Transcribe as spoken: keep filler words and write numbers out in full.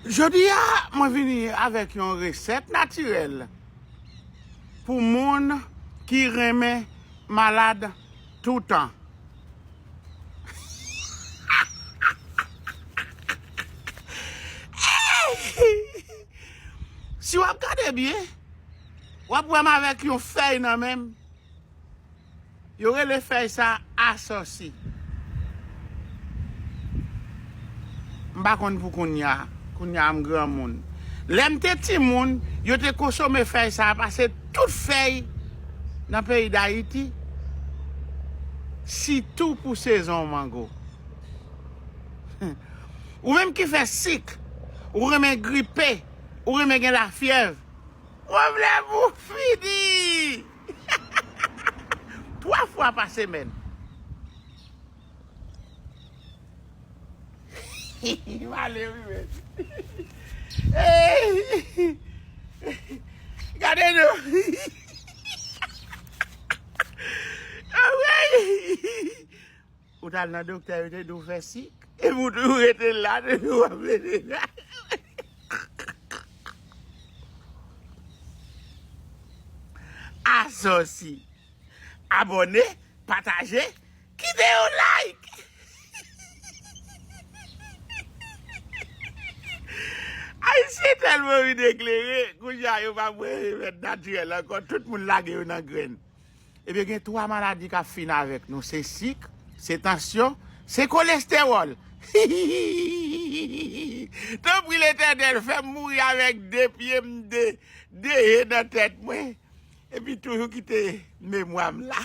Jodi a, mwen vini avèk yon resèt natirèl pou moun ki renmen malad toutan. Si w ap gade byen, w ap wè m avèk yon fèy nan men m. Yo rele fèy sa asòsi. M pa konn pou kounye a. Kounye a m granmoun. Lè m te timoun, yo te konsome fèy sa pase tout fèy nan peyi Dayiti, sitou pou sezon mango. Ou menm ki fè sik, ou renmen gripe, ou renmen gen lafyèv, pwoblèm ou fini! Twa fwa pa semèn. Male wi men. Gade nou. Ou t al nan doktè, yo te di w fè sik. Epi ou toujou rete la, depi w ap rete la. Asòsi. Abòne, pataje, kite yon like. Ayisyen tèlman vin eklere, kounye a yo pa bwè remèd natirèl ankò, tout moun lage yo nan grenn. Ebyen, gen twa maladi k ap fin avèk nou, se sik, se tansyon, se kolestewòl. Tanpri Letènèl, fè m mouri avèk de pye m, de, de je nan tèt mwen. Epi toujou kite memwa m la.